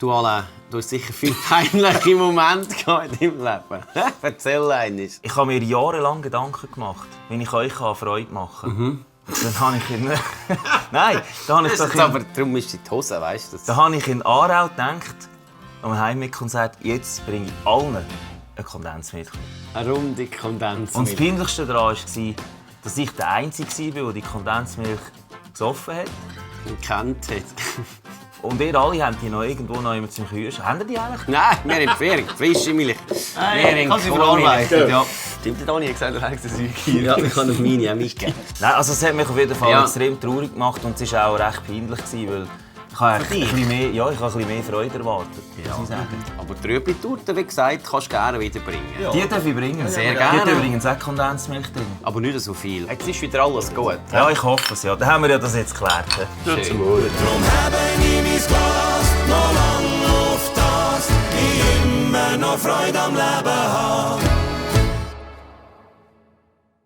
Du Alain, du hast sicher viele peinliche Momente in deinem Leben. Erzähl eines. Ich habe mir jahrelang Gedanken gemacht, wie ich euch Freude machen kann. Dann habe ich in... Nein, da habe ich doch Aber darum ist die Hose, weißt du? Da habe ich in Aarau gedacht, am Heimmitkonzert, jetzt bringe ich allen eine Kondensmilch. Eine runde Kondensmilch. Und das Peinlichste daran war, dass ich der Einzige war, der die Kondensmilch gesoffen hat. Und kennt hat. Und ihr alle habt die noch irgendwo noch im Kühlschrank. Habt ihr die eigentlich? Nein, wir haben Ferien, frische Milch. Ich kann sie verarbeiten. Ja. Stimmt, der Dani hat gesagt, du hättest eine Säure. Ja, ich kann auf meine auch mitgeben. Nein, also es hat mich auf jeden Fall extrem traurig gemacht und es war auch recht peinlich, weil ich habe ein bisschen mehr Freude erwartet, muss ich sagen. Aber die Rüebli-Torte, wie gesagt, kannst du gerne wiederbringen. Ja. Die darf ich bringen. Sehr gerne. Die hat übrigens auch Kondensmilch drin. Aber nicht so viel. Jetzt ist wieder alles gut. Ja, ich hoffe es, ja. Dann haben wir ja das jetzt geklärt. Schön. Drum habe ich mein Glas noch lang auf das, ich immer noch Freude am Leben habe.